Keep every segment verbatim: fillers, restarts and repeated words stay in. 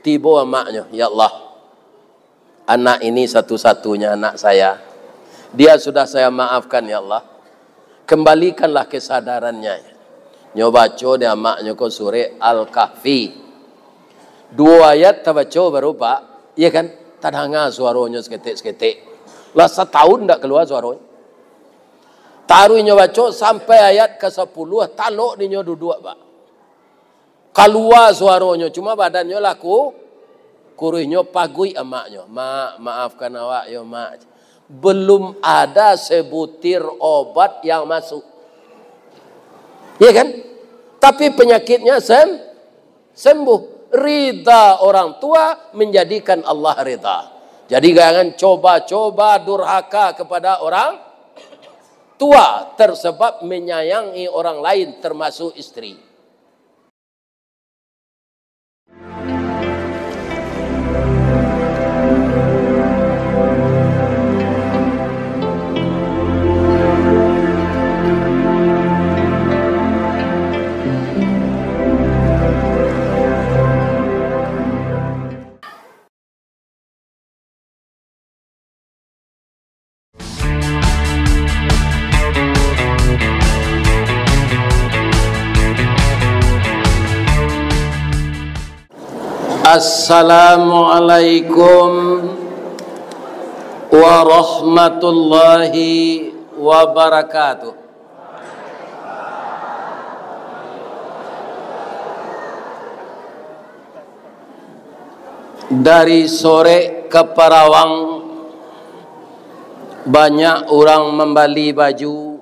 Tibo amaknyo, "Ya Allah, anak ini satu-satunya anak saya. Dia sudah saya maafkan, ya Allah. Kembalikanlah kesadarannya." Nyo baco di amaknyo ko surek Al-Kahfi. Duo ayat tabaco baru, Pak, iya kan? Tadanga suaronyo saketek-saketek. Lah satahun ndak kalua suaronyo. Taruih nyo baco sampai ayat ka sapuluah, talok dinyo duduak, Pak. Kalua suaronyo, cuma badannyo lah ku-, kuruihnyo paguik amaknyo. "Mak, maafkan awak yo, Mak." Belum ada sebutir obat yang masuk. Iya kan? Tapi penyakitnya sem-, sembuh. Ridha orang tua menjadikan Allah ridha. Jadi jangan coba-coba durhaka kepada orang tua tersebab menyayangi orang lain, termasuk istri. Assalamualaikum warahmatullahi wabarakatuh. Dari sorek ka parawang, banyak urang mambali baju.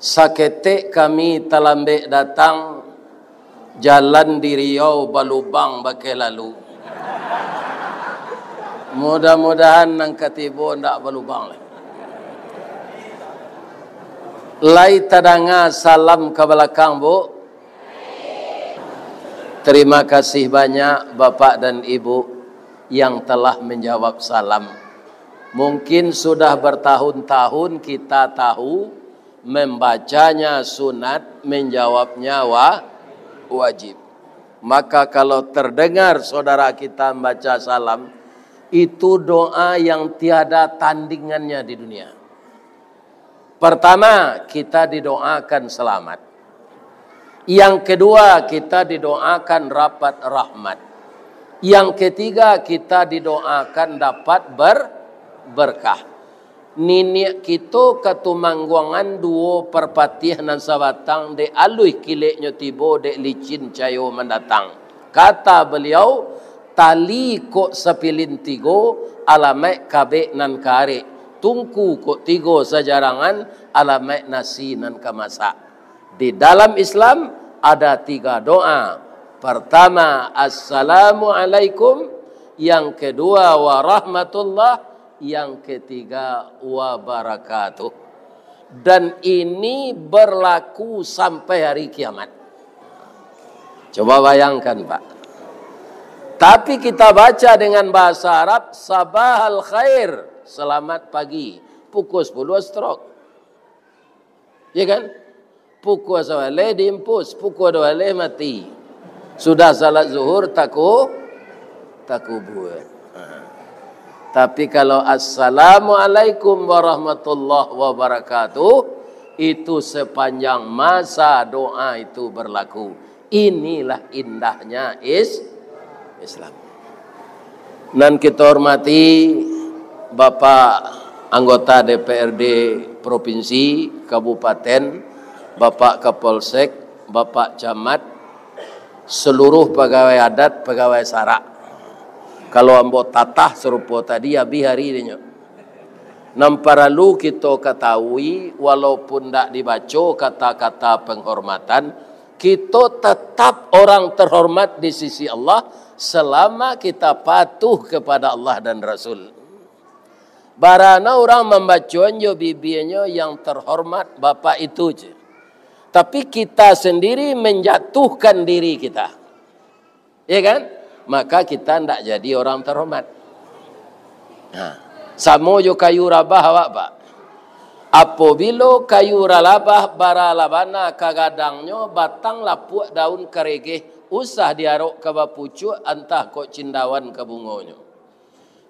Saketek kami talambek datang, jalan di Riau balubang bakeh lalu. Mudah-mudahan nan ka tibo ndak balubang lai. Lai tadanga salam ka balakang, Bu? Terima kasih banyak Bapak dan Ibu yang telah menjawab salam. Mungkin sudah bertahun-tahun kita tahu, membacanya sunat, menjawabnya wa-, wajib. Maka kalau terdengar saudara kita membaca salam, itu doa yang tiada tandingannya di dunia. Pertama, kita didoakan selamat. Yang kedua, kita didoakan rapat rahmat. Yang ketiga, kita didoakan dapat ber-, berkah. Niniak kito Katumangguangan duo Parpatiah nan sabatang, dek aluih kileknyo tibo, dek licin cayo mandatang. Kata baliau, tali kok sapilin tigo, alamaik kabek nan ka arek. Tungku kok tigo sajarangan, alamaik nasi nan ka masak. Di dalam Islam ada tiga doa. Pertama, "Assalamualaikum." Yang kedua, "Warahmatullah." Yang ketiga, "Wabarakatuh." Dan ini berlaku sampai hari kiamat. Coba bayangkan, Pak. Tapi kita baca dengan bahasa Arab, "Sabahal khair," selamat pagi. Pukul sepuluh stroke. Ya kan? Pukul sabaleh diimpus, pukul duo baleh mati. Sudah salat zuhur, taku-, takubua. Ha. Tapi kalau "Assalamualaikum warahmatullahi wabarakatuh," itu sepanjang masa doa itu berlaku. Inilah indahnya Is-, Islam. Nan kita hormati Bapak anggota D P R D provinsi, kabupaten, Bapak Kapolsek, Bapak Camat, seluruh pegawai adat, pegawai sarak. Kalau ambo tatah sarupo tadi, abih hari dinyo. Nan paralu kito katahui, walaupun ndak dibaco kata-kata penghormatan, kito tetap orang terhormat di sisi Allah selama kita patuh kepada Allah dan Rasul. Barana urang mambacoan jo bibianyo yang terhormat Bapak itu je. Tapi kita sendiri menjatuhkan diri kita. Ya kan? Maka kita ndak jadi orang terhormat. Nah, samo jo kayu rabah awak, Pak. Apabilo kayu ralabah baralabana ka gadangnyo, batang lapuak, daun karegeh, Usah diarok ka bapucuak, antah kok cindawan ka bungonyo.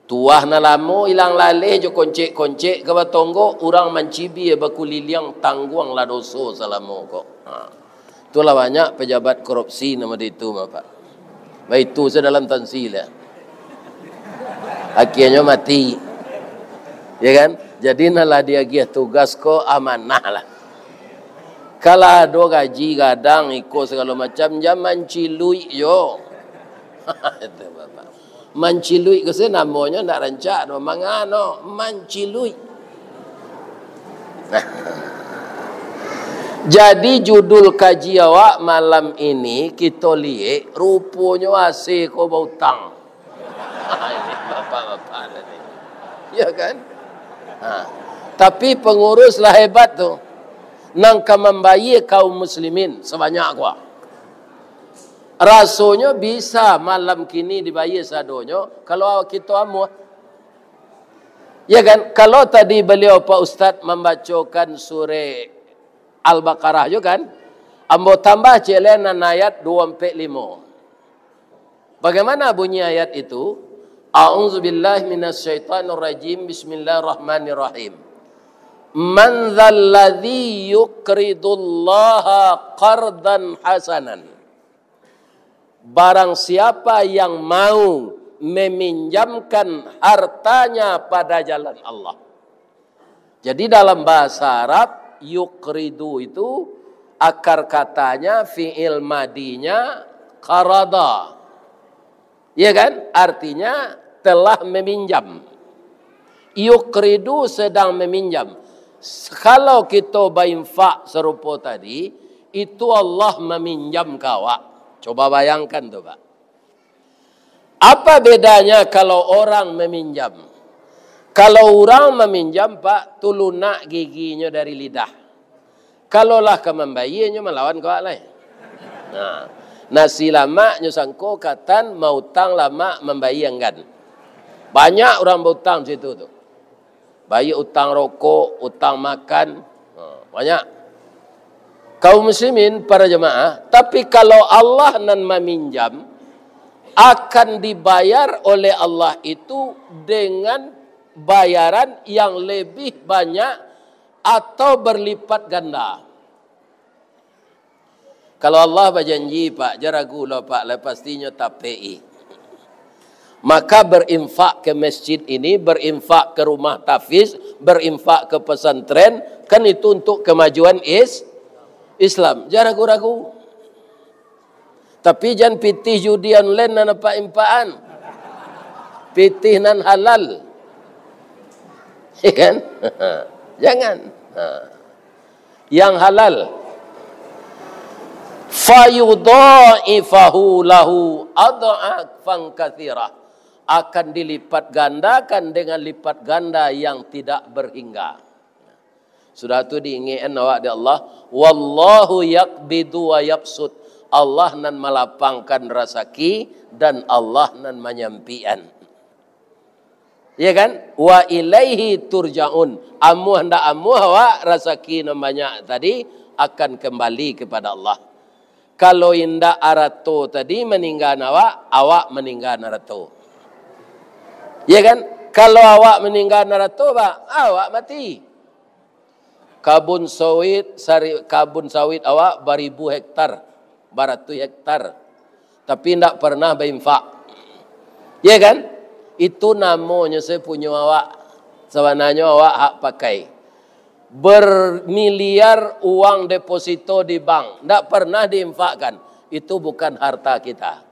Tuah nan lamo ilang laleh jo koncek-koncek ka batonggo, urang mancibia bakuliliang, tangguanglah doso salamo ko. Ha. Itulah banyak pejabat korupsi namo itu, Bapak. Baitu se dalam tansi lah. Akhirnyo mati. Ya kan? Jadi, nan lah diagiah tugas ko amanah lah. Kalau ado gaji gadang, iko sagalo macam, jan manciluik jo. Itu, Bapak. Manciluik ko se namonyo ndak rancak doh, mangano manciluik. Jadi, judul kaji awak malam ini, kito liek, ruponyo A C ko bautang. Ini bapak-bapak tadi. Ya kan? Ha. Tapi pengurus lah hebat tu. Nan ka mambayia kaum muslimin sabanyak ko. Rasonyo bisa malam kini dibayia sadonyo, kalau kito amuah. Ya kan? Kalau tadi beliau, Pak Ustaz, mambacokan surah Al-Baqarah jo kan, ambo tambah ciek lai nan ayat duo ampek limo. Bagaimana bunyi ayat itu? A'udzubillahi minasyaitonirrajim. Bismillahirrahmanirrahim. "Man dzalladzi yuqridullaha qardan hasanan?" Barang siapa yang mau meminjamkan hartanya pada jalan Allah. Jadi, dalam bahasa Arab, yuqridu itu akar katanya, fi'il madinya qarada. Ya kan? Artinya telah meminjam. Yuqridu sedang meminjam. Kalau kito bainfak sarupo tadi, itu Allah maminjam ka awak. Coba bayangkan tu, Pak. Apa bedanya kalau orang meminjam? Kalau urang maminjam, Pak, tu lunak giginyo dari lidah. Kalau lah ka mambayia, nyo malawan ka awak lai. Nah, nasi lamak nyo sangko katan, mautang lamak, mambayia anggan. Banyak urang bautang situ tu. Baik utang rokok, utang makan, ha, banyak. Kaum muslimin, para jemaah, tapi kalau Allah nan maminjam, akan dibayar oleh Allah itu dengan bayaran yang lebih banyak atau berlipat ganda. Kalau Allah bajanji, Pak, jan ragu lo, Pak, lah pastinyo tapek-i. Maka berinfak ke masjid ini, berinfak ke rumah tahfiz, berinfak ke pesantren, kan itu untuk kemajuan is-, Islam. Jan ragu-ragu. Tapi jan pitih judi online nan apak infakan. Pitih nan halal. Ya kan? Jangan. Ha. Yang halal. Fayudha'ifahu lahu adh'afan katsirah. Akan dilipat gandakan dengan lipat ganda yang tidak berhingga. Sudah tu diingekkan awak dek Allah, "Wallahu yaqbidu wa yabsut." Allah nan malapangkan rasaki dan Allah nan manyampikan. Ya kan? "Wa ilaihi turja'un." Amuah ndak amuah awak, rasaki nan banyak tadi akan kembali kepada Allah. Kalau indak arato tadi maninggan awak, awak maninggan arato. Ya kan? Kalau awak maninggan arato, Pak, awak mati. Kabun sawit, sari-, kabun sawit awak baribu hektar, baratuih hektar. Tapi indak pernah bainfak. Ya kan? Itu namonyo sapunyo awak. Sabananyo awak hak pakai. Bermiliar uang deposito di bank, ndak pernah diinfakkan. Itu bukan harta kita.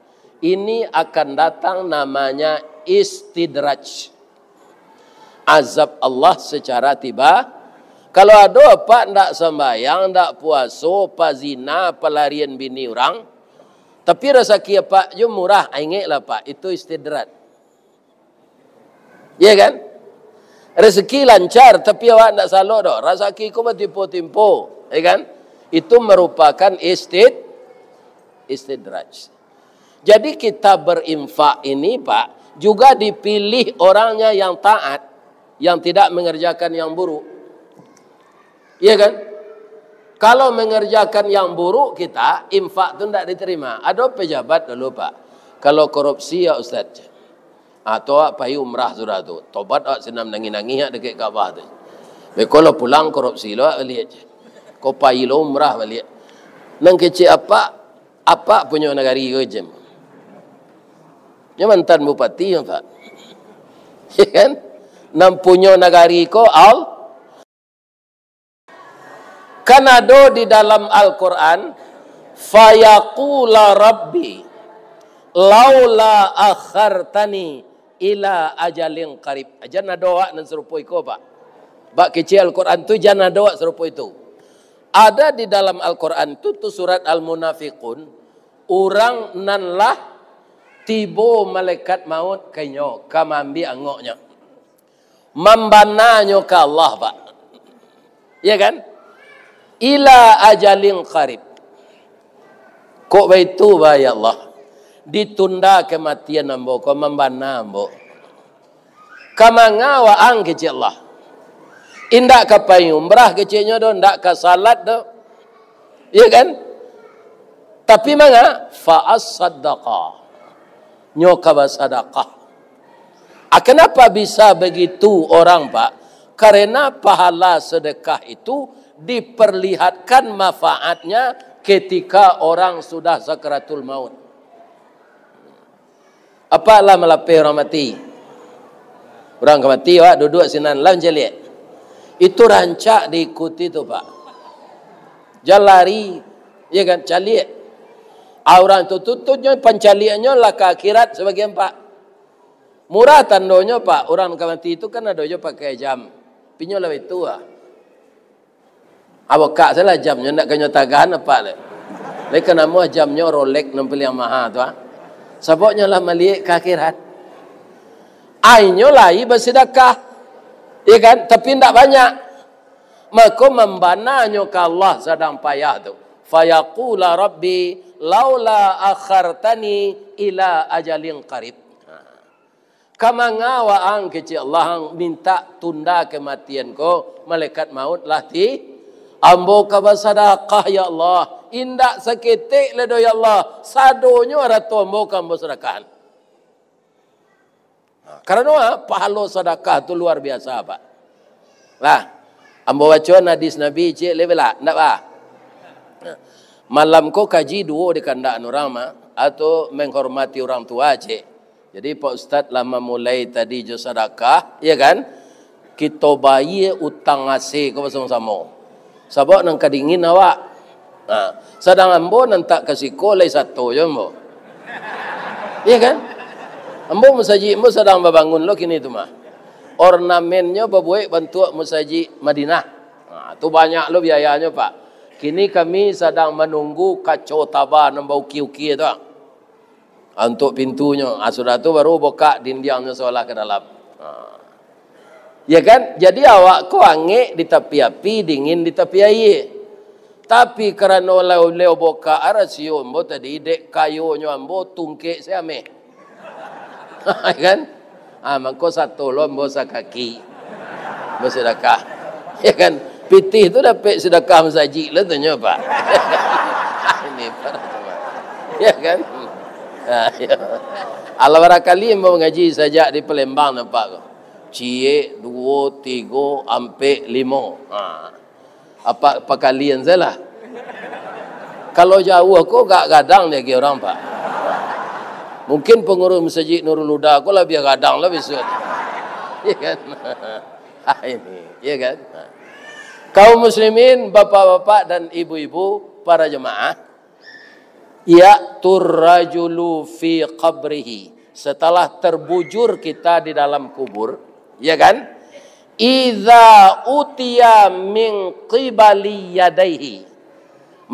Ini akan datang namanya istidraj. Azab Allah secara tiba. Kalau ado apak ndak sambayang, ndak puaso, pazina, palarian bini urang, tapi rasaki apak jo murah, ingeklah, Pak, itu istidraj. Ya kan? Rezeki lancar, tapi awak ndak salok doh. Rezeki ko batimpo-timpo, ya kan? Itu merupakan istid-, istidraj. Jadi kita berinfak ini, Pak, juga dipilih orangnya yang taat, yang tidak mengerjakan yang buruk. Ya kan? Kalau mengerjakan yang buruk kita, infak tu ndak diterima. Ado pejabat dulu, Pak. Kalau korupsi ya, Ustaz. Ah, tu awak pai umrah sudah tu. Tobat awak sinan nangih-nangih awak dakek Ka'bah tu. Beko lo pulang korupsi lo awak baliak. Ko pai lo umrah baliak. Nan kecek apak, apak punyo nagari ko jem. Nyo mantan bupati, Pak. Ya kan? Nan punyo nagari ko, Al-, Kan ado di dalam Al-Quran, "Fayaqula Rabbi, laula akhartani ila ajalin qarib." Jan ado awak nan sarupo iko, Pak. Bak kecek Al-Quran tu, jan ado awak sarupo itu. Ada di dalam Al-Quran tu, tu surat Al-Munafiqun, urang nan lah tibo malaikat maut ka inyo, ka maambiak angoknyo. Mambananyo ka Allah, Pak. Ya kan? Ila ajalin qarib. Kok baitu, bah, ya Allah? Ditunda kematian ambo ko, mambana ambo. Ka manga waang kecek Allah. Indak ka pai umrah keceknyo doh, indak ka salat doh. Ya kan? Tapi manga? Fa asaddaqa. Nyo ka basadakah. Ah, kenapa bisa begitu orang, Pak? Karena pahala sedekah itu diperlihatkan manfaatnya ketika orang sudah sakaratul maut. Apak lah malapeh urang mati. Urang ka mati, awak duduak sinan, lah mancaliak. Itu rancak diikuti tu, Pak. Jan lari, ya kan, caliak. Ah, urang tu tututnyo pancaliaknyo lah ka akhirat sabagian, Pak. Murah tandonyo, Pak. Urang ka mati tu kan ado jo pakai jam. Pinyo lah itu, ah. Abokak salah jamnyo, ndak kanyo tagahan apak le. Lai ka namuah jamnyo Rolex nan paliang maha tu, ah. Sababnyo lah maliek ka akhirat. Ainyo lai basidakah. Ya kan? Tapi ndak banyak. Mako mambananyo ka Allah sadang payah tu. Fayaqula Rabbi laula akhartani ila ajalin qarib. Ka manga waang kecek Allah minta tunda kematian ko, malaikat maut lah ti, ambo ka basadakah, ya Allah. Indak saketek lai doh, ya Allah. Sadonyo arato ambo ka ambo sadakahan. Nah, karano, ah, pahalo sadakah tu luar biasa, Pak. Lah, ambo bacoan hadis Nabi ciek lai lah, ndak, Pak? Nah, malam ko kaji duo di kandak urang mah, atau menghormati orang tua ciek. Jadi, Pak Ustaz lah mamulai tadi jo sadakah, ya kan? Kito bayia utang A C ko basamo-samo. Sabab nan ka dingin awak. Ha, sadang ambo nan tak ka siko lai sato jo ambo. Ya kan? Ambo masajik ambo sadang babangun lo kini tu mah. Ornamennyo babuek bantuak masajik Madinah. Ha, tu banyak lo biayanyo, Pak. Kini kami sadang manunggu kaco taba nan baukia-ukia tu. Ah, untuak pintunyo. Ah, sudah tu baru bukak dindiangnyo sabalah ka dalam. Ah. Ya kan? Jadi awak ko angek di tapi api, dingin di tapi aia. Tapi karano lai uleh bukak rasio ambo tadi, dek kayonyo ambo tungkek se ameh. Ya kan? Ah, mangko sato lo ambo sakaki. Basadakah. Ya kan? Pitih tu dapek sadakah masajik lah tu nyo, Pak. Ini, Pak. Ya kan? Ha, ya. Alah, barakali ambo mangaji sajak di Palembang nampak ko. Ciek, duo, tigo, ampek, limo. Ha. Apak pakalian sajolah. Kalau jauah ko, agak gadang diagiah urang, Pak. Mungkin pangurus Masajik Nurul Huda ko labiah gadang lah bisuak. Ya kan? Ha, ini, ya kan? Ha. Kaum muslimin, bapak-bapak dan ibu-ibu, para jemaah, ya'tur rajulu fi qabrihi, setelah terbujur kita di dalam kubur, ya kan? Idza utiya min qibali yadaihi,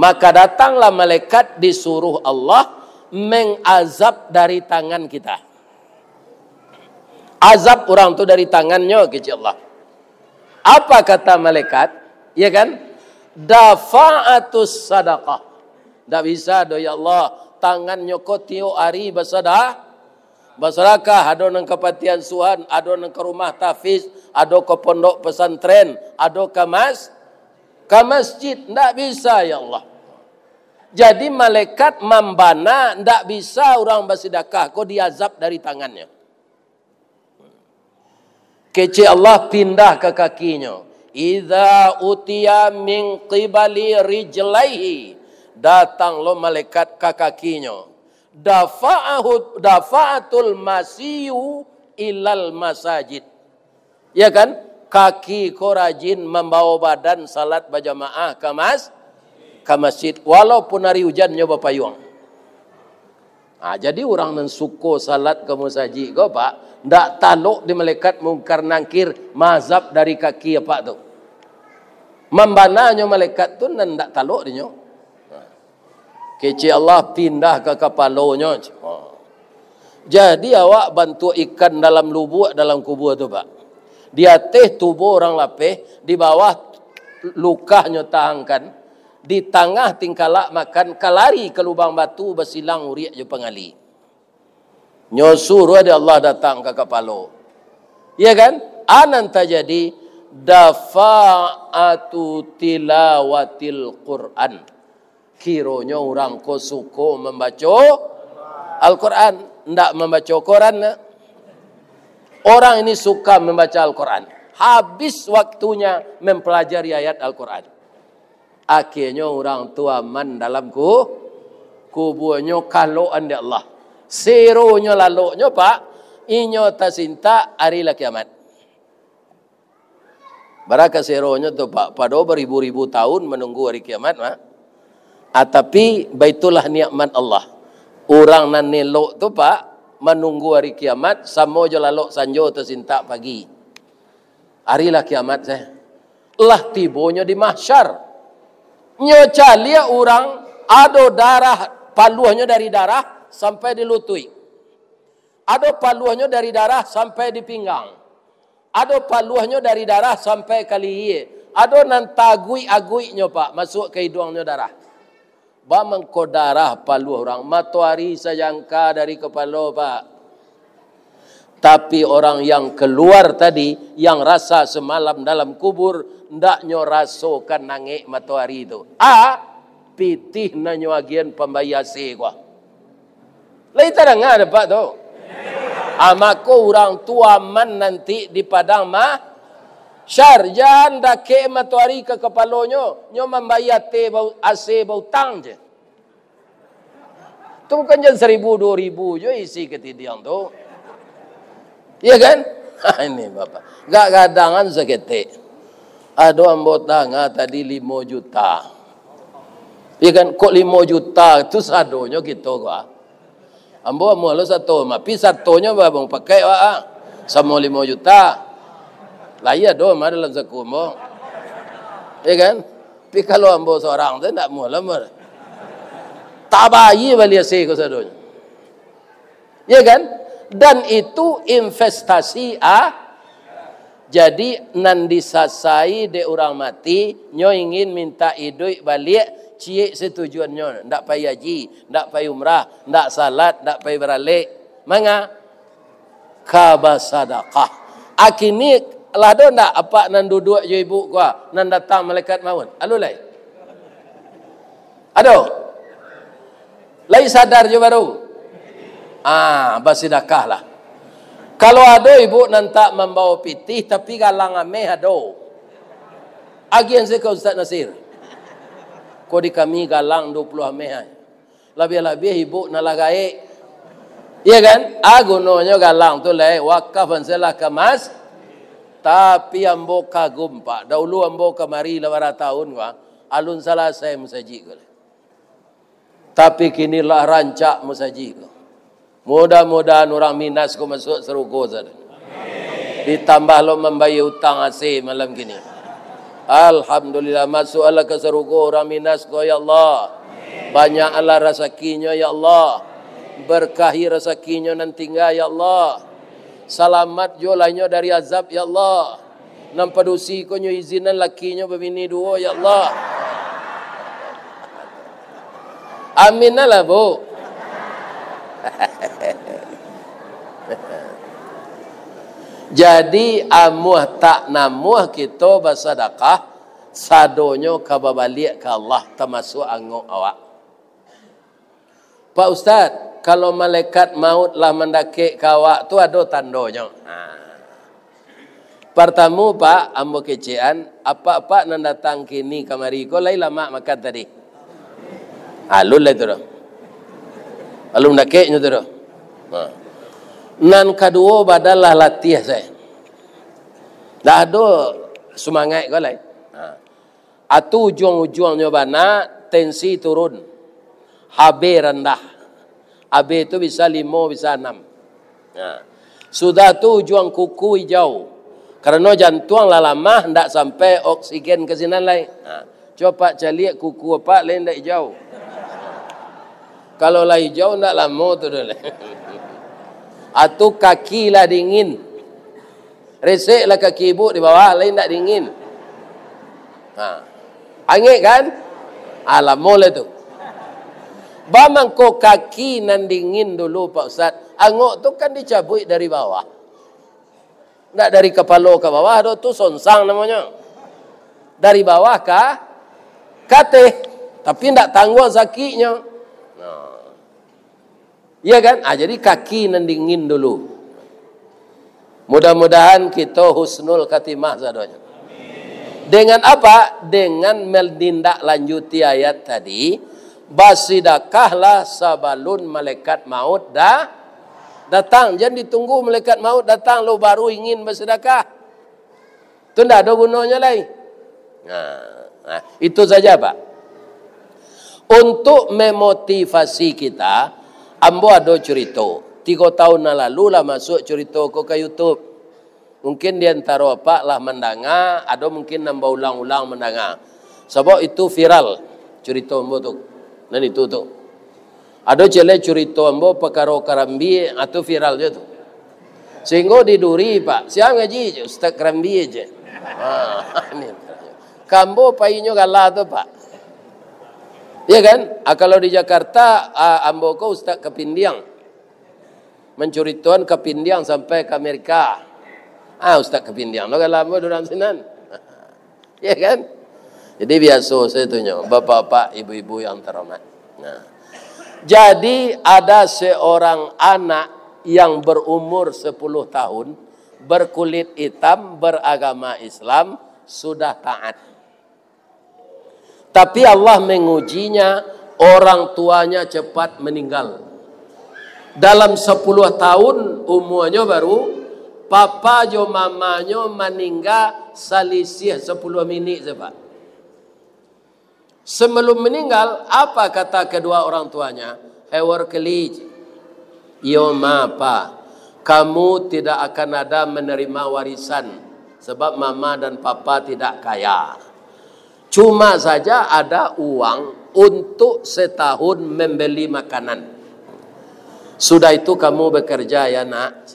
maka datanglah malaikat disuruh Allah mengazab dari tangan kita. Azab urang tu dari tangannyo, kecek Allah. Apa kata malaikat? Ya kan? Dafa'atus sadaqah. Ndak bisa doh, ya Allah. Tangannyo ko tiok ari basadah-, basadakah. Ado nan ka panti asuhan, ado nan ka rumah tahfiz, ado ka pondok pesantren, ado ka mas-, ka masjid, ndak bisa, ya Allah. Jadi, malaikat mambana, ndak bisa urang basidakah ko diazab dari tangannyo. Kecek Allah pindah ka kakinyo. "Idza utiya min qibali rijlaihi," datang lo malaikat ka kakinyo. "Dafa'ahu, dafa'atul masiyu ilal masajid." Ya kan? Kaki ko rajin mambawa badan salat bajamaah ka mas-, ka masjid, walaupun ari ujan nyo bapayuang. Ha, jadi urang nan suko salat ka masajid ko, Pak, ndak talok di malaikat Mungkar Nangkir maazab dari kaki apak tu. Mambananyo malaikat tu nan ndak talok dinyo. Ha. Kecek Allah pindah ka kapalonyo. Ha. Jadi awak bantuak ikan dalam lubuak dalam kubua tu, Pak. Di ateh tubuah urang lapeh, di bawah lukahnyo tahangkan, di tangah tingkalak makan, kalari ka lubang batu basilang uriak jo pangali. Nyo suruah dek Allah datang ka kapalo. Iya kan? A nan tajadi, dafa'atu tilawatil Qur'an. Kironyo urang ko suko mambaco Al-Quran, ndak mambaco koran. Orang ini suka membaca Al-Quran. Habis waktunya mempelajari ayat Al-Quran. Akhirnyo urang tu aman dalam ku-, kubuanyo kalokan dek Allah. Seronyo laloknyo, Pak, inyo tasintak ari lah kiamat. Bara ka seronyo tu, Pak, pado baribu-ribu tahun manunggu ari kiamat, Pak. Ah, tapi, baitulah nikmat Allah. Urang nan elok tu, Pak, manunggu ari kiamat, samo jo lalok sanjo tasintak pagi. Ari lah kiamat, seh. Lah tibonyo di mahsyar. Nyo caliak urang, ado darah, paluahnyo dari darah sampai di lutuik. Ado paluahnyo dari darah sampai di pinggang. Ado paluahnyo dari darah sampai ka lihia. Ado nan taaguik-aguiknyo, Pak, masuak ka iduangnyo darah. Ba mangko darah paluah urang, matoari sajangka dari kapalo, Pak. Tapi orang yang keluar tadi, yang rasa semalam dalam kubur, ndaknyo rasokan angek matoari tu. A, pitih nan nyo agiahan pambayia A C ko. Lai tadanga dek Apak tu? Ah, mako urang tu aman nanti di padang mahsyar. Jan dakek matoari ka kapalonyo, nyo mambayia teh bau-, A C bautang je. Tu bukan jan saribu, duo ribu jo isi katidiang tu. Iya kan? Ha, ini Bapak. Gak gadangan saketek. Ado ambo tanga tadi limo juta. Iya kan? Kok limo juta tu sadonyo kito ko, ah? Ambo amuah lo sato, mapi satonyo ba-, abang pakai, wak, ah. Samo limo juta. Lai ado mah dalam saku ambo. Iya kan? Tapi kalau ambo sorang tu ndak amuah lo, ambo. Tabayia bali A C ko sadonyo. Ya kan? Dan itu investasi, ah. Jadi, nan disasai dek urang mati, nyo ingin mintak iduik baliak, ciek se tujuannyo, ndak pai haji, ndak pai umrah, ndak salat, ndak pai baralek. Manga? Ka basadakah. Akini lah ado ndak apak nan duduak jo ibu ko, nan datang malaikat maut? Alun lai? Ado? Lai sadar jo baru? Ah, basidakahlah. Kalau ado ibu nan tak mambawa pitih, tapi galang ameh ado. Agian se ka Ustaz Nasir. Ko di kami galang duo puluah ameh ai. Labiah-labiah ibu nan lah gaek. Iya kan? Ah, gunonyo galang tu lai, wakafan salah ka mas-, Tapi ambo kagum, Pak. Daulu ambo kamari lah bara taun, Pak. Alun salasai masajik ko lai. Tapi kini lah rancak masajik ko. Mudah-mudahan urang Minas ko masuak sarugo sadonyo. Ditambah lo mambayia utang A C malam kini. Alhamdulillah, masuaklah ka sarugo urang Minas ko, ya Allah. Banyaklah rasakinyo, ya Allah. Berkahi rasakinyo nan tingga, ya Allah. Salamat jo lah inyo dari azab, ya Allah. Nan padusi ko nyo izinan lakinyo babini duo, ya Allah. Amin lah, Bu. Jadi, amuah tak namuah kito basadakah, Sadonyo ka babaliak ka Allah, tamasuak angok awak. "Pak Ustaz, kalau malaikat maut lah mandakek ka awak tu, ado tandonyo?" Ha. Partamo, Pak, ambo kecekan, apak-apak nan datang kini kamari ko lai lamak makan tadi? Alun lai tu doh. Alun dakeknyo tu doh. Ha. Nan kaduo, badan lah latiah sae. Dah ado sumangaik ko lai. Ha. Atu ujuang-ujuangnyo bana, tensi turun. H B randah. H B tu bisa limo, bisa anam. Nah, sudah tu ujuang kuku ijau. Karano jantuang lah lamah, ndak sampai oksigen ka sinan lai. Nah, cubo apak caliak kuku apak lai ndak ijau. Kalau lah ijau, ndak lamo tu doh lai. Atu kaki lah dingin. Resek lah kaki ibuk di bawah, lai ndak dingin. Ha. Angek kan? Ah, lamo lah tu. Ba mangko kaki nan dingin dulu, Pak Ustaz. Angok tu kan dicabuik dari bawah. Ndak dari kapalo ka bawah doh, tu songsang namonyo. Dari bawah ka, ka ateh. Tapi ndak tangguang sakiknyo. Nah. Iya kan? Ah, jadi kaki nan dingin dulu. Mudah-mudahan kito husnul khatimah sadonyo. Dengan apa? Dengan menindaklanjuti ayat tadi, basidakahlah sabalun malaikat maut da-, datang. Jan ditunggu malaikat maut datang lo baru ingin basidakah. Tu ndak ado gunonyo lai. Nah, nah, itu saja, Pak. Untuk memotivasi kita, ambo ado curito. Tigo tahun nan lalu lah masuak curito ko ka YouTube. Mungkin di antaro apak lah mandanga, ado mungkin nan baulang-ulang mandanga. Sabab itu viral curito ambo tu. Nan itu tu. Ado ciek lai curito ambo pakaro karambia, ah, tu viral je tu. Singgo di Duri, Pak. Sia ngaji je, Ustaz Karambia je. Ha, ni. Ka ambo painyo gala tu, Pak. Iya kan? Ah, kalau di Jakarta, ah, ambo ko Ustaz Kapindiang. Mancuritoan Kapindiang sampai ka Amerika. Ah, Ustaz Kapindiang lo gala ambo di urang sinan. Ya kan? Jadi biaso sajo tu nyo, bapak-bapak, ibu-ibu yang terhormat. Nah. Jadi ada seorang anak yang berumur sepuluh tahun, berkulit hitam, beragama Islam, sudah taat. Tapi Allah mengujinya, orang tuanya cepat meninggal. Dalam sepuluh tahun umurnyo baru, papa jo mamanyo maningga salisih sepuluh minik saja, Pak. Sebelum meninggal, apa kata kedua orang tuanya? Hewor keli, iyo ma, pa, kamu tidak akan ada menerima warisan, sebab mama dan papa tidak kaya. Cuma saja ada uang untuk setahun membeli makanan. Sudah itu kamu bekerja ya, Nak.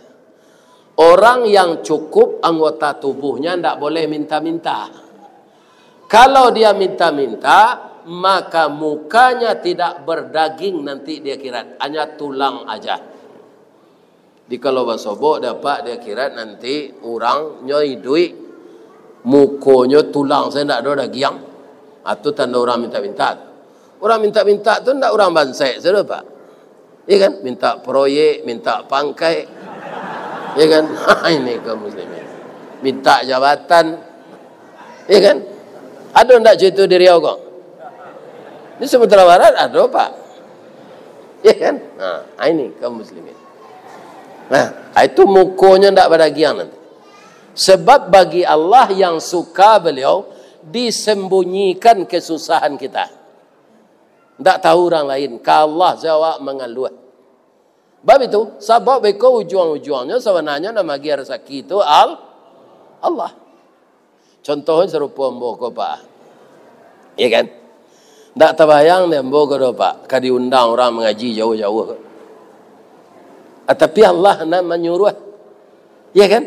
Orang yang cukup anggota tubuhnya ndak boleh minta-minta. Kalau dia minta-minta, maka mukanya tidak berdaging nanti di akhirat, hanya tulang aja. Di kalau basobok dapat di akhirat nanti, urang nyo iduik, mukonyo tulang sajo, ndak ado dagiang. Ah, tu tando urang minta-minta. Urang minta-minta tu ndak urang bansaik sajo, Pak. Iya kan? Minta proyek, minta pangkaik. Iya kan? Ini kaum muslimin. Minta jabatan. Iya kan? Ado ndak cerita di Riau ko? Di Sumatera Barat ado, Pak. Iya kan? Nah, ini kaum muslimin. Nah, itu mukonyo ndak badagiang nanti. Sebab bagi Allah yang suka beliau disembunyikan kesusahan kita. Ndak tahu urang lain, ka Allah sajo awak mangaluah. Bab itu, sabab beko ujuang-ujuangnyo sabananyo nan magiah rasaki tu Al-, Allah. Contohnyo sarupo ambo ko, Pak. Iya kan? Ndak tabayang dek ambo ko doh, Pak, ka diundang urang mangaji jauah-jauah ko. Ah, tapi Allah nan manyuruah. Iya kan?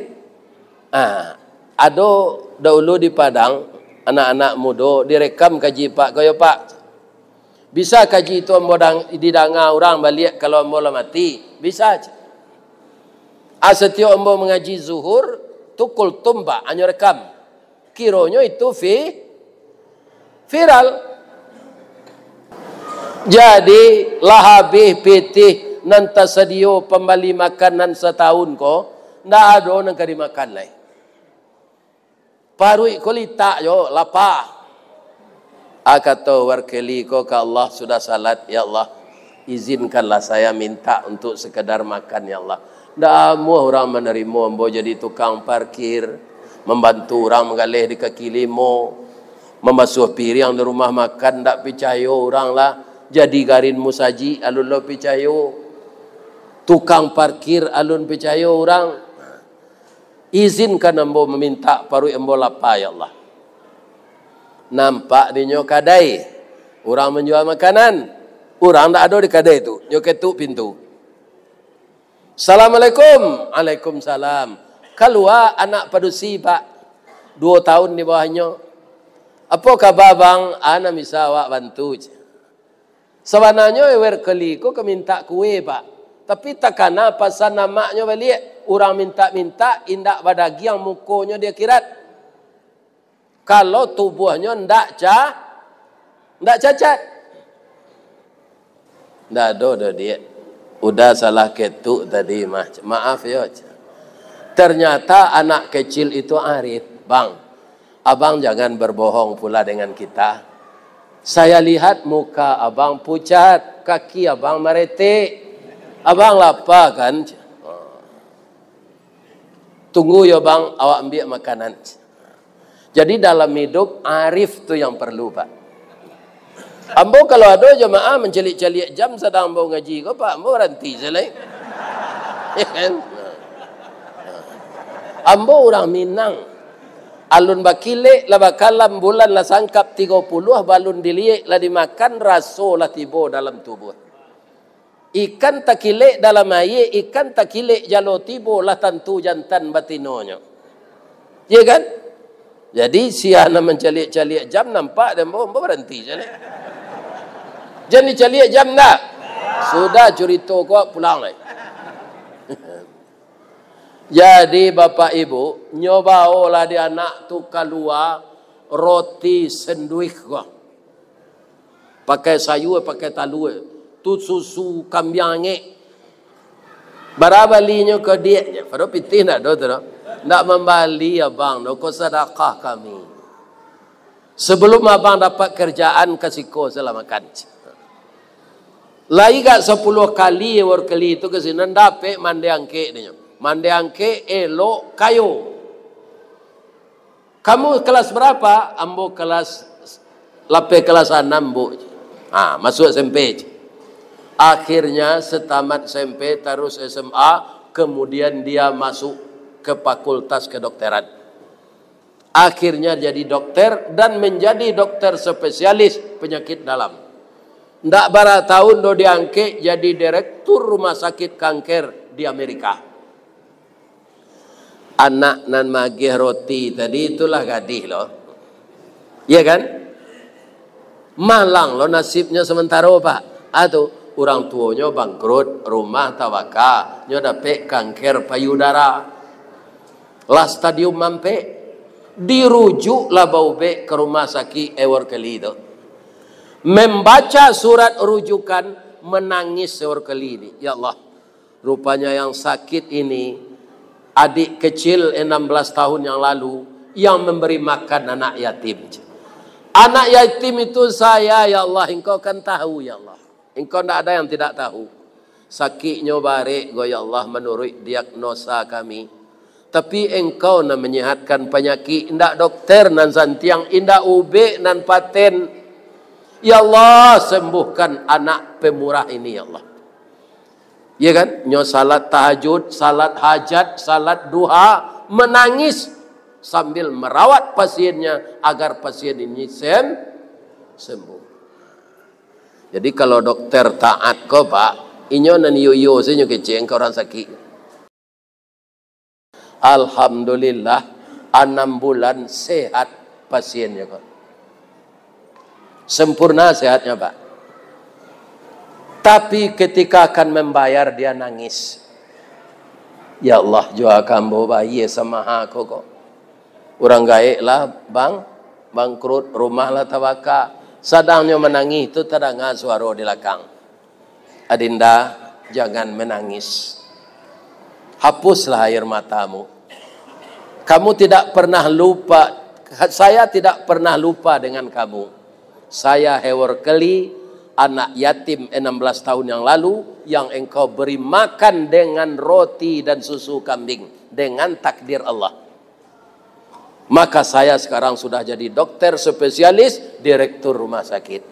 Ah, ado dahulu di Padang, anak-anak mudo direkam kaji Pak ko, "Yo Pak, bisa kaji tu ambo dang-, didanga urang baliak kalau ambo lah mati?" "Bisa," cek. Ah, satiok ambo mangaji Zuhur, tu kultum, Pak, hanyo rekam. Kironyo itu fi-, Viral. Jadi, lah habih pitih nan tasadio pambali makanan satahun ko, ndak ado nan ka dimakan lai. Paruik ko litak jo, lapa. A, kato warkeli ko ka Allah sudah salat, "Ya Allah, izinkanlah saya minta untuk sekedar makan, ya Allah." Ndak amuah urang manarimo ambo jadi tukang parkir, mambantu urang manggaleh di kaki limo, mambasuah piriang di rumah makan, ndak picayo urang lah. Jadi garin musajik, alun lo picayo. Tukang parkir, alun picayo urang. Izinkan ambo mamintak, paruik ambo lapa, ya Allah. Nampak dinyo kadai, urang manjual makanan. Urang ndak ado di kadai tu, nyo ketuk pintu. "Assalamualaikum." "Waalaikumsalam." Kalua anak padusi, Pak. Duo tahun di bawahnyo. "Apo kaba, Bang?" "A, nan bisa awak bantu," ceh. Sabananyo warkeli ko ka mintak kue, Pak. Tapi takana pasan amaknyo baliak, urang mintak-mintak indak badagiang mukonyo di akhirat. Kalau tubuahnyo ndak ca-, ndak cacat. "Ndak ado doh, Diak. Uda salah ketuk tadi mah. Maaf yo." Ternyata anak kecil itu arif, "Bang, abang jangan berbohong pula dengan kita. Saya lihat muka abang pucat, kaki abang maretek. Abang lapa kan? Tunggu yo, Bang, awak ambiak makanan." Jadi dalam hidup, arif tu yang perlu, Pak. Ambo kalau ado jamaah mancaliak-caliak jam sadang ambo ngaji ko, Pak, ambo baranti se lai. Ya kan? Ambo urang Minang. Alun bakilek lah bakalam, bulan lah sangkap tigo puluah, balun diliek lah dimakan, raso lah tibo dalam tubuah. Ikan takilek dalam aia, ikan takilek jalo tibo, lah tantu jantan batinonyo. Iya kan? Jadi, sia nan mancaliak-caliak jam, nampak dek ambo, ambo baranti se lai. Jan dicaliak jam ndak? Sudah curito ko, pulang lai. Jadi, Bapak Ibu, nyo baolah di anak tu kalua roti senduih ko. Pakai sayua, pakai talua. Tu susu kambiang angek. Bara balinyo ko, Diak? Padahal pitih ndak ado tu doh. "Ndak mambali, Abang, doh, ko sadakah kami. Sebelum Abang dapat kerjaan, ka siko se lah makan." Lai gak sapuluah kali warkeli tu ka sinan, dapek mandeh angkek dinyo. Mandeh angkek, elok, kayo. "Kamu kelas berapa?" "Ambo kelas, lapeh kelas anam, Bu." "Ah, masuk S M P." Akhirnya setamat S M P, terus S M A, kemudian dia masuk ke fakultas kedokteran. Akhirnya jadi dokter dan menjadi dokter spesialis penyakit dalam. Ndak bara tahun doh diangkek jadi direktur rumah sakit kanker di Amerika. Anak nan magiah roti tadi itulah gadih lo. Iya kan? Malang lo nasibnyo sementaro, Pak. Ah, tu, urang tuonyo bangkrut, rumah tabaka, nyo dapek kanker payudara. Lah stadium ampek, dirujuklah baubek ka rumah sakik Eworkeli tu. Membaca surat rujukan, menangis Eworkeli ni. Ya Allah, rupanya yang sakit ini, adik kecil enam belas tahun yang lalu, yang memberi makan anak yatim. Anak yatim itu saya, ya Allah, Engkau kan tahu, ya Allah. Engkau ndak ada yang tidak tahu. Sakiknyo barek ko, ya Allah, manuruik diagnosa kami. Tapi Engkau nan manyehatkan panyakik, indak dokter nan santiang, indak ubek nan paten. Ya Allah, sembuhkan anak pemurah ini, ya Allah. Ya kan? Nyo salat tahajud, salat hajat, salat duha, menangis sambil merawat pasiennya agar pasien ini sem-, sembuh. Jadi, kalau dokter taat ko, Pak, inyo nan iyo-iyo sajo kecek ka urang sakik. Alhamdulillah, anam bulan sehat pasiennyo ko. Sempurna sehatnya, Pak. Tapi ketika akan membayar, dia nangis. "Ya Allah, jua ka ambo bayia samaha ko, ko. Urang gaek lah, Bang." bangkrut, rumah lah tabaka. Sadang nyo manangih tu, tadanga suaro di lakang, "Adinda, jangan menangis. Hapuslah air matamu. Kamu tidak pernah lupa, saya tidak pernah lupa dengan kamu. Saya Hewor Keli, anak yatim enam belas tahun yang lalu, yang engkau beri makan dengan roti dan susu kambing, dengan takdir Allah. Maka saya sekarang sudah jadi dokter spesialis, direktur rumah sakit.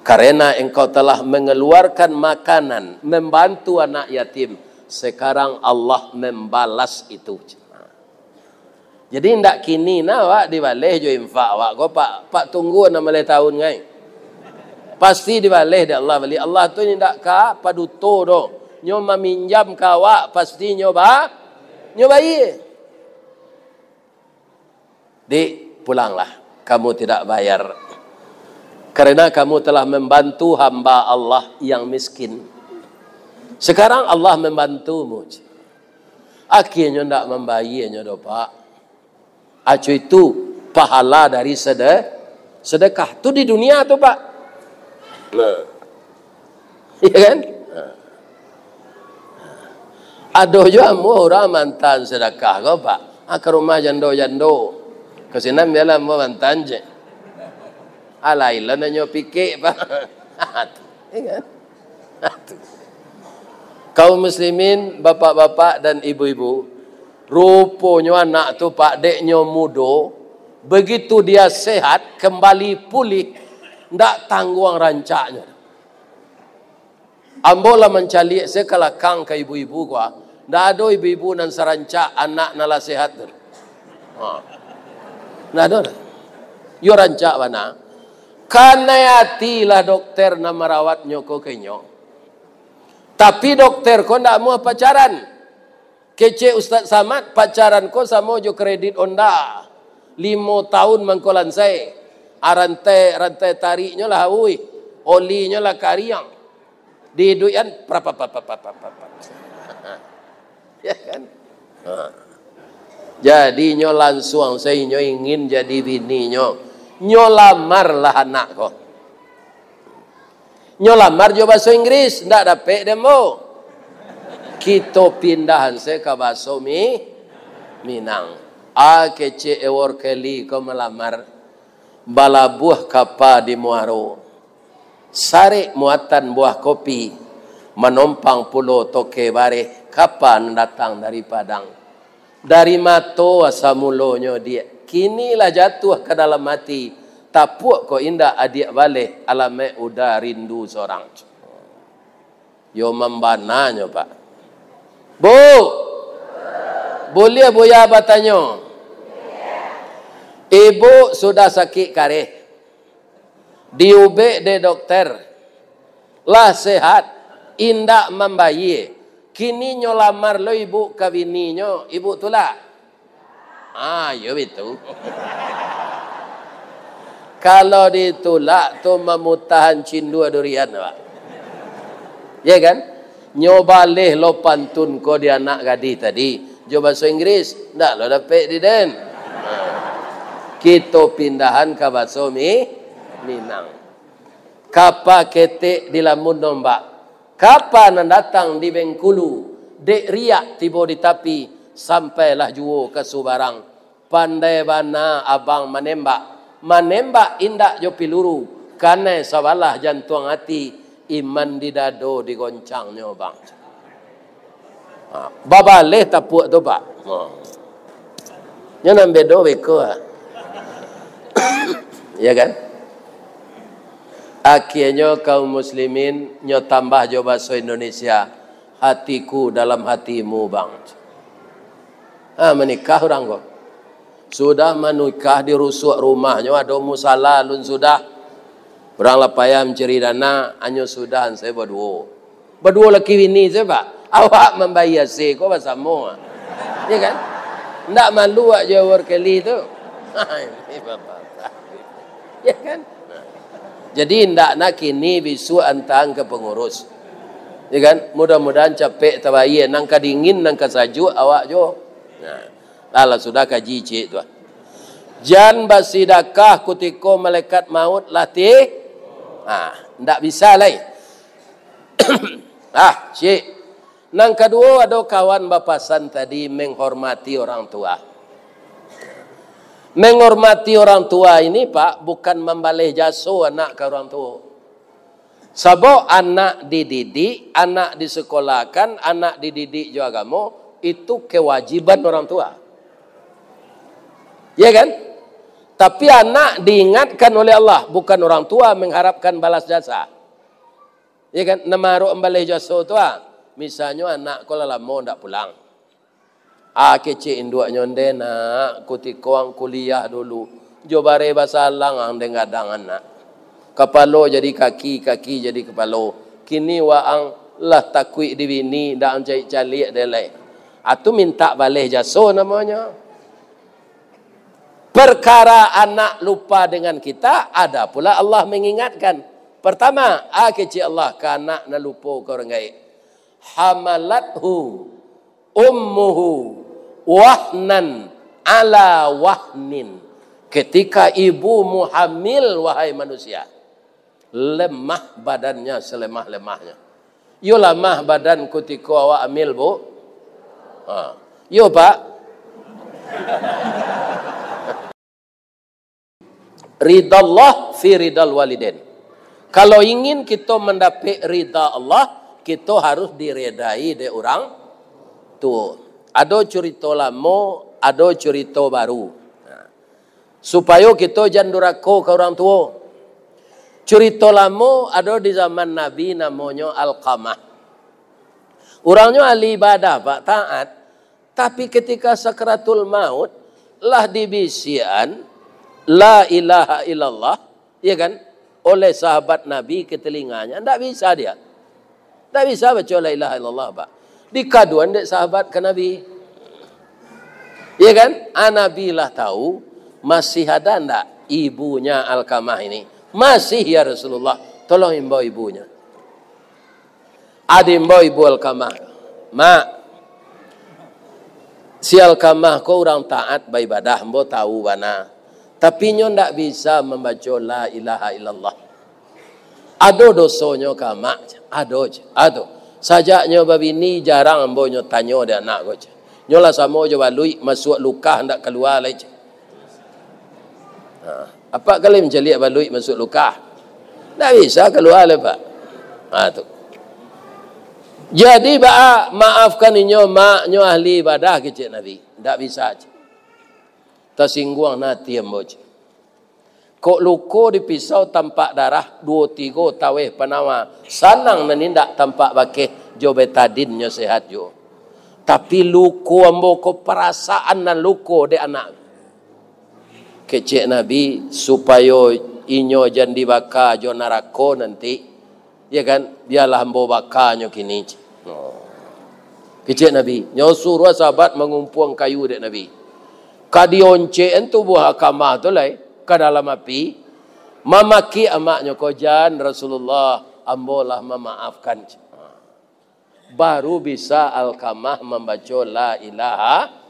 Karena engkau telah mengeluarkan makanan, membantu anak yatim, sekarang Allah membalas itu." Jadi, indak kini nah awak dibaleh jo infak awak ko, Pak. Pak, tunggu anam baleh tahun ngai. Pasti dibaleh dek Allah baliak. Allah tu indak ka paduto doh. Nyo maminjam ka awak, pasti nyo ba-, nyo bayie. "Dik, pulanglah. Kamu tidak bayar. Karena kamu telah membantu hamba Allah yang miskin. Sekarang Allah membantumu." Akhirnyo ndak mambayie nyo doh, Pak. Aco itu pahala dari sede-, sedekah. Tu di dunia tu, Pak. Nah. Iya kan? Nah. Ado juo ambo urang mantan sedekah ko, Pak. Ah, ka rumah jando-jando. Ka sinan bialah ambo mantan je. Alai lah nanyo pikek, Pak. Iya kan? Kaum muslimin, bapak-bapak dan ibu-ibu, ruponyo anak tu, Pak, dek nyo mudo, begitu dia sehat, kembali pulih, ndak tangguang rancaknyo. Ambo lah mancaliak se ka lakang ka ibu-ibu ko, ndak ado ibu-ibu nan sarancak anak nan lah sehat tu. Ha. Ndak ado doh. Yo rancak bana. Kanai ati lah dokter nan marawatnyo ko ka inyo. Tapi dokter ko ndak amuah pacaran. Kecek Ustaz Samad, pacaran ko samo jo kredit Honda. Limo taun mangko lansai. Arantai, rantai tariknyo lah auih. Olinyo lah kariang. Diiduikan, prap, prap, prap. Ya kan? Ha. Jadi nyo lansuang, sainyo ingin jadi bininyo. Nyo lamarlah anak ko. Nyo lamar jo baso Inggris, ndak dapek dek ambo. Kito pindahan se ka baso Mi-, Minang. A kecek Eworld Kelly ko malamar, balabuah kapa di muaro. Sarek muatan buah kopi, manompang pulo toke bareh, kapa nan datang dari Padang. Dari mato asa mulonyo, Diak, kini lah jatuah ka dalam ati, tapuak ko indak adiak baleh, alamaik uda rindu sorang. Yo mambananyo, Pak. Bu! Buliah Buya batanyo? Ibu sudah sakik kareh. Diubek dek dokter. Lah sehat, indak mambayie. Kini nyo lamar lo ibu ka bininyo, ibu tulak? Ah, iyo bitu. Kalau ditulak tu mamutahan cindua durian, Pak. Ya kan? Nyo baleh lo pantun ko di anak gadih tadi. Jo baso Inggris, ndak lo dapek di den. Kito pindahan ka baso Mi-, Minang. Kapa ketek di lamun nombak, kapa nan datang di Bengkulu, dek riak tibo di tapi, sampailah juo ka subarang. Pandai bana abang manembak, manembak indak jo piluru, kanai sabalah jantuang ati, iman di dado digoncangnyo, bang. Ha, babaleh tapuak tu, Pak. Ha. Nyo nan bedo beko, ha. Ya kan? Akhirnyo kaum muslimin nyo tambah jo baso Indonesia, "Hatiku dalam hatimu, bang." Ha, manikah urang ko. Sudah manikah, dirusuak rumahnyo, ado musala alun sudah. Urang lah payah mancari dana, hanyo sudah sae baduo. Baduo laki bini sae, Pak. Awak mambayia se ko basamo. Ya kan? Ndak malu awak jo Eworld Kelly tu. Ini bapak. Ya kan? Jadi, ndak nak kini bisuak antang ka pangurus. Ya kan? Mudah-mudahan capek tabayia, nan ka dingin, nan ka sajuak awak jo. Nah, lah, lah sudah kaji ciek tu, ah. Jan basidakah kutiko malaikat maut lah ti-, ah, ndak bisa lai. Ah, cik. Nan kaduo, ado kawan bapasan tadi, menghormati orang tua. Menghormati orang tua ini, Pak, bukan mambaleh jaso anak ka orang tuo. Sabab anak dididik, anak disekolahkan, anak dididik jo agamo, itu kewajiban orang tua. Ya kan? Tapi anak diingatkan oleh Allah, bukan orang tua mengharapkan balas jasa. Ya kan? Nan maarok mambaleh jaso tu, ah. Misalnyo anak ko lah lamo ndak pulang. Ah, kecek induaknyo, "Ndeh nak, kutiko ang kuliah dulu, jo bareh basalang ang den gadang anak. Kapalo jadi kaki, kaki jadi kapalo. Kini waang lah takuik di bini, ndak ang caliak-caliak den lai." Ah, tu mintak baleh jaso namonyo. Perkara anak lupa dengan kita, ada pula Allah mengingatkan. Pertama, ah, kecek Allah ka anak nan lupo ka urang gaek. "Hamalathu ummuhu wahnan ala wahnin." Ketika ibumu hamil, wahai manusia, lemah badannya selemah-lemahnya. Iyo lamah badan kutiko awak hamil, Bu? Ha. Iyo, Pak? Ridallah fi ridal walidain. Kalau ingin kito mandapek rida Allah, kito harus diredai dek urang tuo. Ado curito lamo, ado curito baru. Nah, supayo kito jan durako ka urang tuo. Curito lamo ado di zaman Nabi, namonyo Alqamah. Urangnyo ahli ibadah, Pak, taat. Tapi ketika sakaratul maut, lah dibisiakan la ilaha illallah, ya kan, oleh sahabat Nabi ke telinganya. Ndak bisa dia. Ndak bisa baco la ilaha illallah, Pak. Dikaduan dek sahabat ka Nabi. Ya kan? Ah, Nabi lah tahu, masih ada ndak ibunya Alqamah ini? Masih, ya Rasulullah. Tolong imbau ibunya. Ado imbau ibu Alqamah. "Mak, si Alqamah ko urang taat baibadah, ambo tahu bana. Tapi nyo ndak bisa mambaco la ilaha illallah. Ado dosonyo kah, Mak?" "Ado, ceh. Ado. Sajaknyo babini, jarang ambo nyo tanyo dek anak ko, ceh. Nyo lah samo jo baluik, masuak lukah ndak kalua lai, ceh." Ha, apak kali mancaliak baluik masuak lukah? Ndak bisa kalua lai, Pak. Ha, tu. Jadi, baa, maafkan inyo, Mak, nyo ahli ibadah, kecek Nabi. Ndak bisa, ceh. Tasingguang ati ambo, ceh. Kok luko di pisau tampak darah, duo tigo taweh panawa, sanang nan indak tampak bakeh, jo betadin nyo sehat juo. Tapi luko ambo ko parasaan nan luko dek anak. Kecek Nabi, supayo inyo jan dibaka jo narako nanti, ya kan, bialah ambo baka nyo kini. Oh. Kecek Nabi, nyo suruah sahabat mangumpuang kayu dek Nabi. Ka dioncek-an tubuah Alqamah tu lai ka dalam api, mamakiak amaknyo ko, "Jan Rasulullah, ambo lah mamaafkan." Baru bisa Alqamah mambaco la ilaha.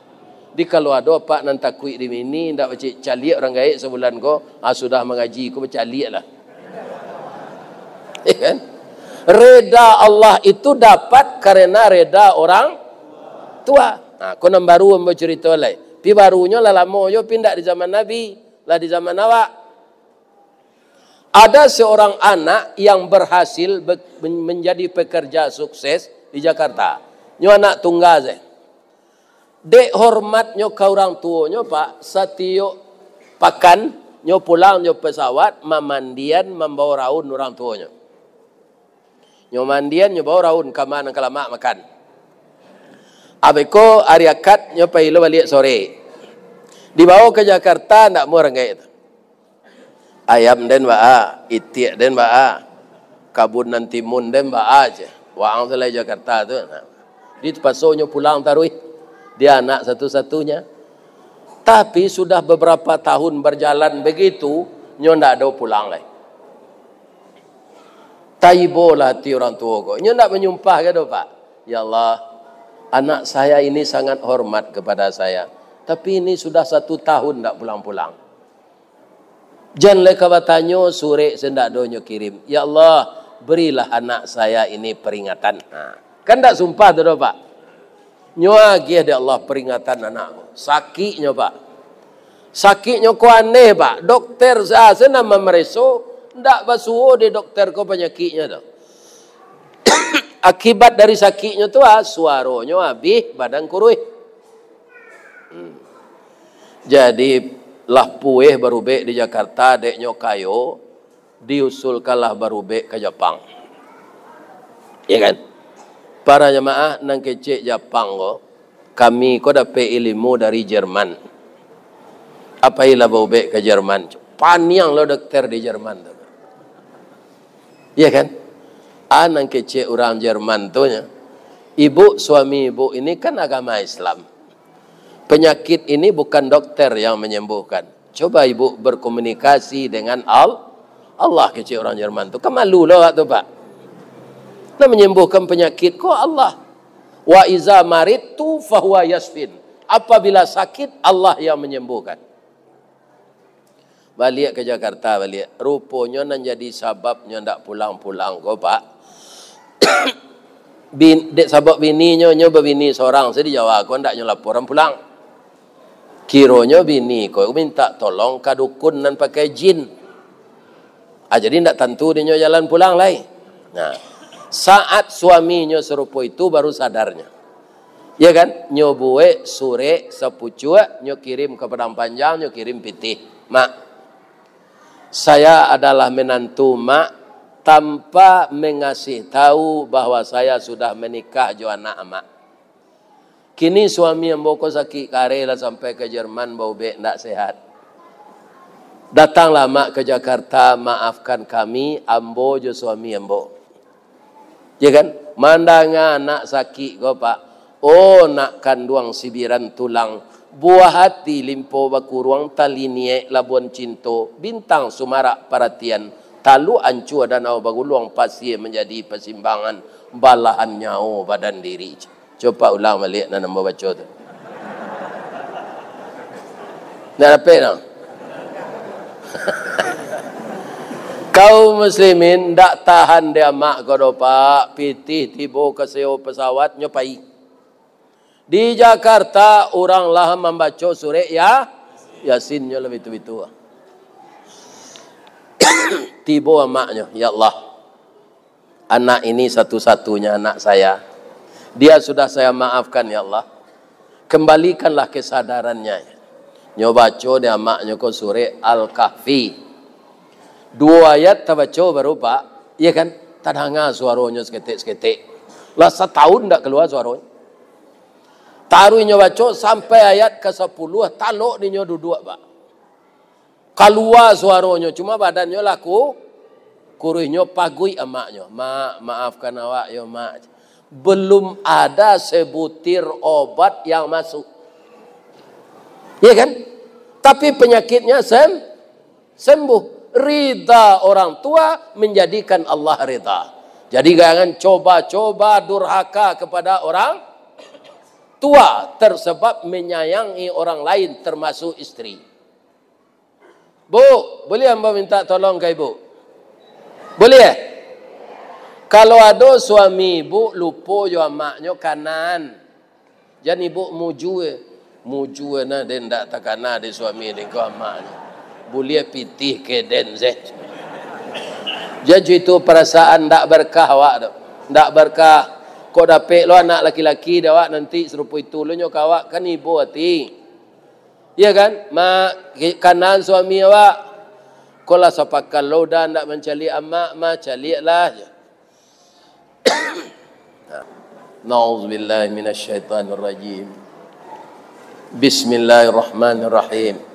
Di kalau ado apak nan takuik di bini, ndak bacaliak urang gaek sabulan ko, ah, sudah mangaji ko bacaliak lah. Ya kan? Reda Allah itu dapat karena reda orang tua. Nah, ko nan baru ambo curito lai. Pi barunyo lah lamo jo, pi ndak di zaman Nabi, lah di zaman awak. Ada seorang anak yang berhasil be-, men-, menjadi pekerja sukses di Jakarta. Nyo anak tungga se. Dek hormatnyo ka urang tuonyo, Pak, satiok pakan nyo pulang jo pesawat, mamandian, mambao raun urang tuonyo. Nyo mandian, nyo bao raun ka ma nan ka lamak makan. Abih ko ari Akad, nyo pai lo baliak sore. Dibao ka Jakarta, ndak muah urang gaek tu. Ayam den baa, itiak den baa, kabun nan timun den baa, ceh. Waang tu lai Jakarta tu. Nah. Jadi tapaso nyo pulang taruih. Dia anak satu-satunya. Tapi sudah beberapa tahun berjalan begitu, nyo ndak ado pulang lai. Taibo lah ati urang tuo ko. Nyo ndak manyumpah ka doh, Pak. "Ya Allah, anak saya ini sangat hormat kepada saya. Tapi ini sudah satu tahun ndak pulang-pulang. Jan lai ka batanyo, surek se ndak ado nyo kirim. Ya Allah, berilah anak saya ini peringatan. Ha. Kan ndak sumpah tu doh, Pak? Nyo agiah dek Allah peringatan anak ko. Sakiknyo, Pak. Sakiknyo ko aneh, Pak. Dokter sa-, se nan mamareso, ndak basuo dek dokter ko panyakiknyo tu. Akibat dari sakiknyo tu, ah, suaronyo abih, badan kuruih. Hmm. Jadi, lah pueh barubek di Jakarta, dek nyo kayo, diusulkanlah barubek ka Japang. Ya kan? Para jamaah nan kecek Japang ko, kami ko dapek ilimu dari Jerman. Apailah barubek ka Jerman. Paniang lo dokter di Jerman tu. Ya kan? Ah, nan kecek urang Jerman tu nya. Ibu, suami ibu ini kan agama Islam. Penyakit ini bukan dokter yang menyembuhkan. Coba ibu berkomunikasi dengan Al-, Allah, kecek urang Jerman tu. Kan malu lah awak tu, Pak. Nah, menyembuhkan penyakit ko Allah. "Wa iza maridtu fahuwa yasfin." Apabila sakit, Allah yang menyembuhkan. Baliak ka Jakarta baliak. Ruponyo nan jadi sababnyo ndak pulang-pulang ko, Pak. Bin-, dek sabab bininyo, nyo babini sorang, se di Jawa ko ndak nyo laporan pulang. Kironyo bini ko minta tolong ka dukun nan pakai jin. Ah, jadi ndak tantu dinyo jalan pulang lai. Nah, saat suaminyo sarupo itu, baru sadarnyo. Ya kan? Nyo buek surek sapucuak, nyo kirim ka Padang Panjang, nyo kirim pitih. "Mak, saya adalah menantu Mak tanpa mengasih tahu bahwa saya sudah menikah jo anak Amak. Kini suami ambo ko sakik kareh, lah sampai ka Jerman, baubek ndak sehat. Datanglah Mak ka Jakarta, maafkan kami, ambo jo suami ambo." Ya kan? Mandanga anak sakik ko, Pak. Oh, nak kanduang sibiran tulang, buah hati limpo bakuruang, tali niek labuan cinto, bintang sumarak paratian, taluk ancua danau baguluang, pasie manjadi pasimbangan, balahan nyawo badan diri. Coba ulang baliak nan ambo baco tu. Ndak dapek no. Kaum muslimin, ndak tahan dek amak ko doh, Pak. Pitih tibo ka sewa pesawat, nyo pai. Di Jakarta, urang lah mambaco surek Ya-, Yasin, nyo lah bitu-bitu. Tibo amaknyo, "Ya Allah, anak ini satu-satunya anak saya. Dia sudah saya maafkan, ya Allah. Kembalikanlah kesadarannya." Nyo baco dek amaknyo ko surek Al-Kahfi. Duo ayat tabaco baru, Pak, iya kan? Tadanga suaronyo saketek-saketek. Lah satahun ndak kalua suaronyo. Taruih nyo baco sampai ayat ka sapuluah, talok dinyo duduak, Pak. Kalua suaronyo, cuma badannyo lah ku-, kuruihnyo, paguik amaknyo. "Mak, maafkan awak yo, Mak." Belum ada sebutir obat yang masuk. Iya kan? Tapi penyakitnya sem-, sembuh. Ridha orang tua menjadikan Allah ridha. Jadi jangan coba-coba durhaka kepada orang tua tersebab menyayangi orang lain, termasuk istri. "Bu, boleh ambo minta tolong ka ibu?" Boleh? Kalau ado suami ibu lupo jo amaknyo, kanaan. Jan ibu mujue. Mujue nah, den ndak takana dek suami den ko amaknyo. Buliah pitih ka den se. Jan itu perasaan ndak berkah awak tu. Ndak berkah. Kok dapek lo anak laki-laki dek awak nanti sarupo itu lo nyo ka awak, kan ibo ati. Iya kan? Mak, ki-, kanaan suami awak. Ko lah sapakan lo udah ndak mancaliak amak, mah caliaklah. Na'udzubillahi minasyaitonirrajim. Bismillahirrahmanirrahim.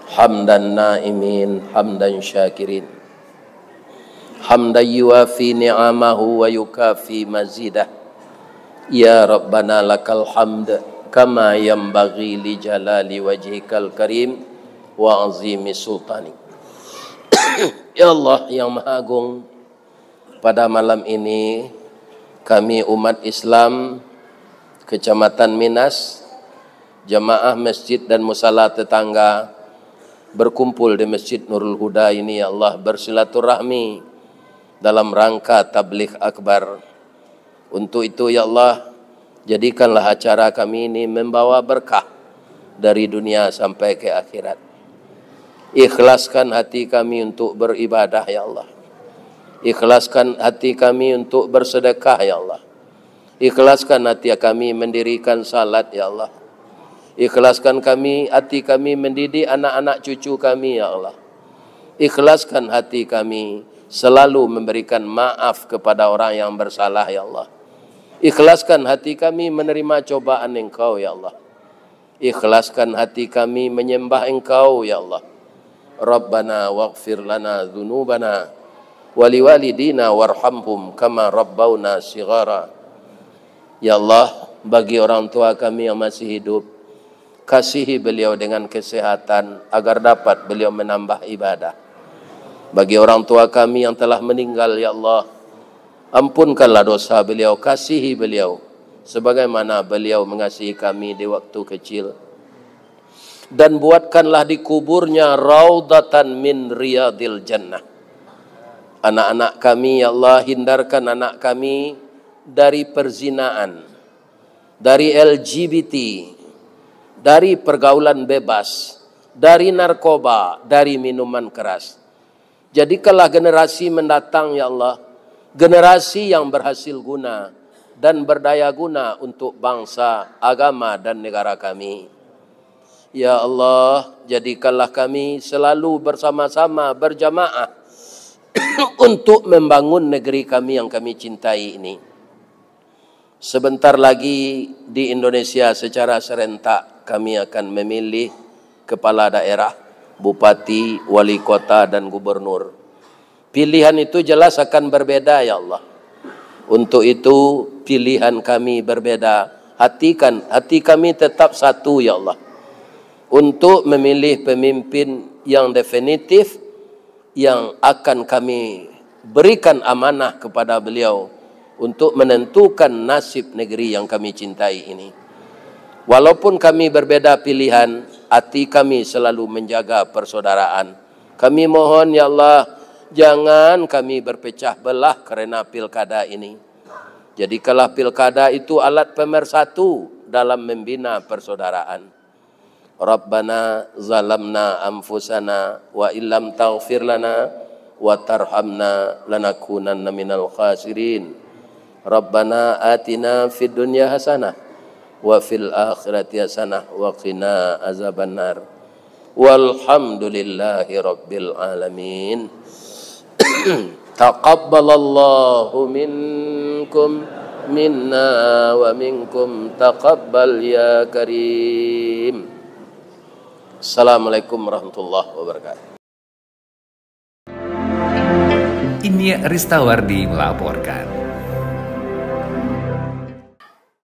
Hamdan na'imin, hamdan syakirin. Hamdan yuwafi ni'amahu wa yukafi mazidah. Ya Rabbana lakal hamd, kama yanbaghi li jalali wajhikal karim wa azimi sultanik. Ya Allah yang Maha Agung, pada malam ini kami umat Islam Kecamatan Minas Jamaah masjid dan musala tetangga berkumpul di Masjid Nurul Huda ini, ya Allah, bersilaturahmi dalam rangka tabligh akbar. Untuk itu, ya Allah, jadikanlah acara kami ini membawa berkah dari dunia sampai ke akhirat. Ikhlaskan hati kami untuk beribadah, ya Allah. Ikhlaskan hati kami untuk bersedekah, ya Allah. Ikhlaskan hati kami mendirikan salat, ya Allah. Ikhlaskan kami, hati kami mendidik anak-anak cucu kami, ya Allah. Ikhlaskan hati kami selalu memberikan maaf kepada orang yang bersalah, ya Allah. Ikhlaskan hati kami menerima cobaan Engkau, ya Allah. Ikhlaskan hati kami menyembah Engkau, ya Allah. Rabbana waghfir lana dzunubana waliwalidina warhamhum kama rabbauna shighara. Ya Allah, bagi orang tua kami yang masih hidup, kasihi beliau dengan kesehatan agar dapat beliau menambah ibadah. Bagi orang tua kami yang telah meninggal, ya Allah, ampunkanlah dosa beliau, kasihi beliau, sebagaimana beliau mengasihi kami di waktu kecil. Dan buatkanlah di kuburnya raudatan min riyadil jannah. Anak-anak kami, ya Allah, hindarkan anak kami dari perzinaan, dari L G B T, dari pergaulan bebas, dari narkoba, dari minuman keras. Jadikanlah generasi mendatang, ya Allah, generasi yang berhasil guna dan berdaya guna untuk bangsa, agama, dan negara kami. Ya Allah, jadikanlah kami selalu bersama-sama berjamaah untuk membangun negeri kami yang kami cintai ini. Sebentar lagi di Indonesia secara serentak kami akan memilih kepala daerah, bupati, wali kota, dan gubernur. Pilihan itu jelas akan berbeda, ya Allah. Untuk itu, pilihan kami berbeda. Hatikan, hati kami tetap satu, ya Allah. Untuk memilih pemimpin yang definitif, yang akan kami berikan amanah kepada beliau untuk menentukan nasib negeri yang kami cintai ini. Walaupun kami berbeda pilihan, hati kami selalu menjaga persaudaraan. Kami mohon, ya Allah, jangan kami berpecah belah karena pilkada ini. Jadikanlah pilkada itu alat pemersatu dalam membina persaudaraan. Rabbana zalamna anfusana wa illam taghfir lana wa tarhamna lanakunanna minal khasirin. Rabbana atina fid dunya hasanah wa fil akhirati hasanah wa qina azabannar. Walhamdulillahi rabbil alamin. Taqabbalallahu minkum, minna wa minkum, taqabbal ya karim. Assalamualaikum warahmatullahi wabarakatuh. Inyiak Ristawardi melaporkan.